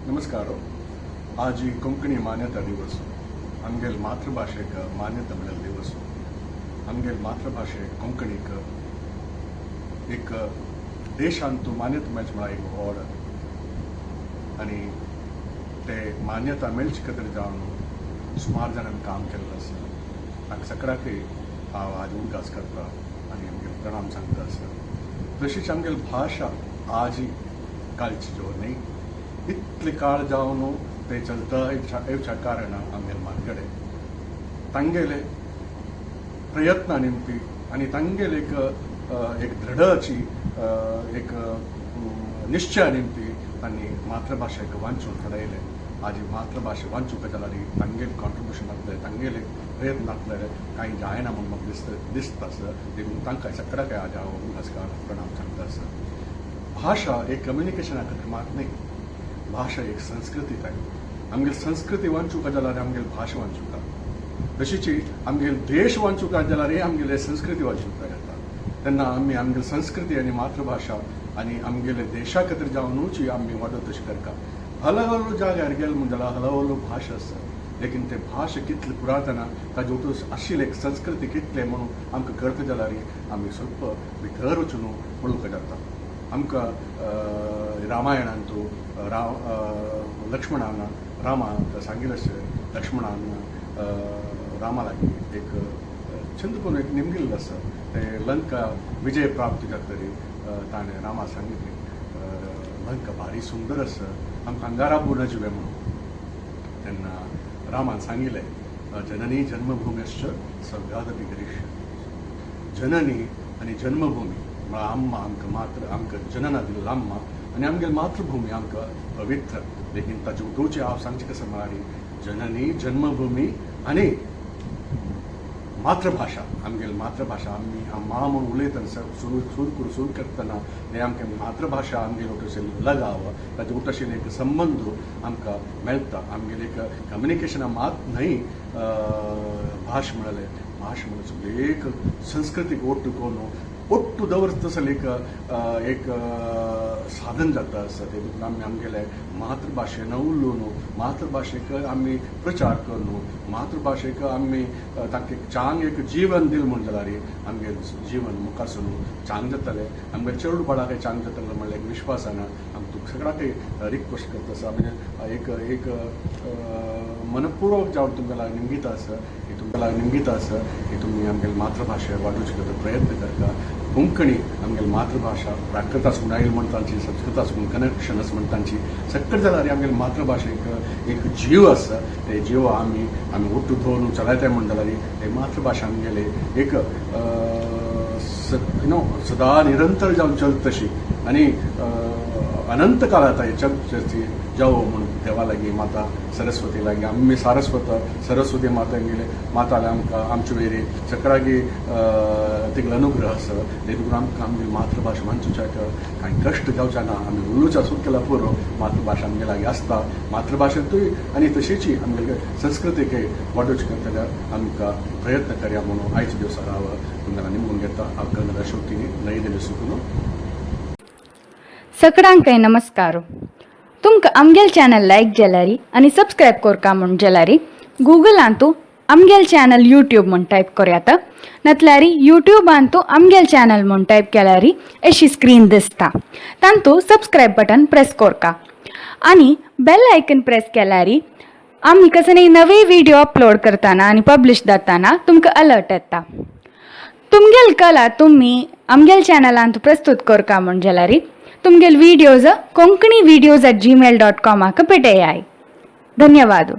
नमस्कार. आज कोंकणी मान्यता दिवस. आमगेल मातृभाशेक मान्यता मेळिल्लो दिवस. आमगेल मातृभाशेक कोंकणीक एक देशांत मान्यता मेळचे म्हळ्यार एक व्हड आनी ते मान्यता मेळचे खातीर जावन सुमार जाणांनी काम केल्लें आसा. तांकां सगळ्याकय हांव आज उडगास करता आनी आमगेले प्रणाम सांगता आसा. तशीच आमगेली भाशा आजी कालची जो न्ही, इतले काळ जावन ते चलता येवच्या कारणान आमगेले म्हालगडे तांगेले प्रयत्न निमती आनी तांगेले एक एक दृढची एक निश्चय निमती तांणी मातृभाशेक वांचून घडयलें. आजी मातृभाशा वांचूंक जाल्यार तांगेले कॉन्ट्रिब्युशन आसलें, तांगेले प्रयत्न आसले कांय जायना म्हूण म्हाका दिसता दिसता आसा. देखून तांकां सगळ्याक आज हांव उडगास प्रणाम सांगता आसा. भाशा एक कम्युनिकेशना खातीर मात न्ही, भाशा एक संस्कृती. ताय आमगेली संस्कृती वांचूंक जाल्यार आमगेली भाशा वांचूंक, तशीच आमगेले देश वांचूंक जाल्यार आमगेले संस्कृती वांचूंक येता. तेन्ना आमी आमगेली संस्कृती आनी मातृभाशा आनी आमगेले देशा खातीर जावनूच आमी वाडत तशें करता. हलहलो जाग्यार गेल म्हण जाल्यार हलहलो भाशा आसा, लेकीन ते भाशा कितली पुरातन, ताजे वटून आशिल्ले एक संस्कृती कितले म्हणून आमकां कळता जाल्यार आमी ಸ್ವಲ್ಪ भितर वचून पळोवंक जाता. आमकां रामायणांतू लक्ष्मणान रामाक सांगिल्लें, लक्ष्मणान रामा लागीं एक चंद करून एक निमगिल्लो आसा. ते लंका विजय प्राप्त जातरी ताणें रामा सांगिल्लें, लंका भारी सुंदर आसा, आमकां हांगा राबू नजवे म्हणून. तेन्ना रामान सांगिल्लें, जननी जन्मभूमिश्च स्वर्गादपि गरीयसी. जननी आनी जन्मभूमी म्हळ्यार अम्मा, आमकां मात्र आमकां जनना दिल्लो अम्मा आनी आमगेली मातृभूमी आमकां पवित्र. लेगीन ताचे उठोवचें हांव सांगचें कसं म्हळ्यार जननी जन्मभूमी आनी मातृभाशा. आमगेली मातृभाशा आमी मा म्हणून उलयतना, सुरू सुरू करून सुरू करतना हे आमगे मातृभाशा आमगेले वटेन लगाव, ताजे वटेन एक संबंद आमकां मेळटा. आमगेले एक कम्युनिकेशना मात न्हय भाश म्हळ्यार, भाश म्हळ्यार सगळी एक संस्कृतीक ಒಟ್ಟು करून ಒಟ್ಟು दवरता एक एक साधन जाता आसा. ते देखून आमी आमगेले मातृभाशेन उलोवन, मातृभाशेक आमी प्रचार करून, मातृभाशेक आमी तांकां चांग एक जीवन दिल म्हूण जाल्यार आमगे जीवन मुखार सरून चांग जातलें, आमगे चेडू बाळाक चांग जातलें म्हणल्यार एक विश्वासान आमी तुका सगळ्याक रिक्वेस्ट करता आसा. म्हणजे एक एक मनपूर्वक जावन तुमकां लागीं निमगिता आसा की तुमकां लागीं निमगिता आसा की तुमी आमगेले मातृभाशे वाडोवचे खातीर प्रयत्न करता. कोंकणी आमगेली मातृभाशा प्राकृत आसूं, आयल म्हण तांची, संस्कृत आसूं, कनेक्शन आसा म्हण तांची. सगळें जाल्यार आमगेली मातृभाशेक एक जीव आसा. ते जीव आमी आमी ಒಟ್ಟು दवरून चलयताय म्हण जाल्यार ते मातृभाशा आमगेले एक you know सदा निरंतर जावन चलत तशी आनी अनंत काळात चलची जावो म्हूण देवा लागीं, माता सरस्वती लागीं, आमी सारस्वत सरस्वती माता गेले माताले आमकां आमचे वयर सगळ्यागी तिगलो अनुग्रह आसा. देखून आमकां आमगेली मातृभाशा वांचूच्याक कांय कश्ट जावचे ना. आमी उलोवच्या सुरू केल्यार पुरो, मातृभाशा आमगे लागीं आसता. मातृभाशेंतूय आनी तशीच आमगेले संस्कृतीकय वाडोवचे करतल्या आमकां प्रयत्न करया म्हणून आयच्या दिवसा हांव तुमकां निमगून घेता. हांव कर्नल अशोक किनी, नई दिल्ली सुकून. सगळ्यांकय नमस्कार. तुमकां आमगेल चॅनल लायक जाल्यारी आनी सबस्क्रायब करका म्हूण जाल्यारी गुगलांतू आमगेल चॅनल यूट्यूब म्हूण टायप करयात, नातल्यार यूट्यूबांतू आमगेल चॅनल म्हूण टायप केल्यारी अशी स्क्रीन दिसता, तांतू सबस्क्रायब बटन प्रेस करका आनी बेल आयकन प्रेस केल्यारी आमी कसले नवे व्हिडिओ अपलोड करतना आनी पब्लिश जाताना तुमकां अलर्ट येता. तुमगेल कला तुमी आमगेल चॅनलांत प्रस्तुत करका म्हूण जाल्यारी तुमगेल videos konkanivideos@gmail.कॉमाक पेटयाय. धन्यवाद.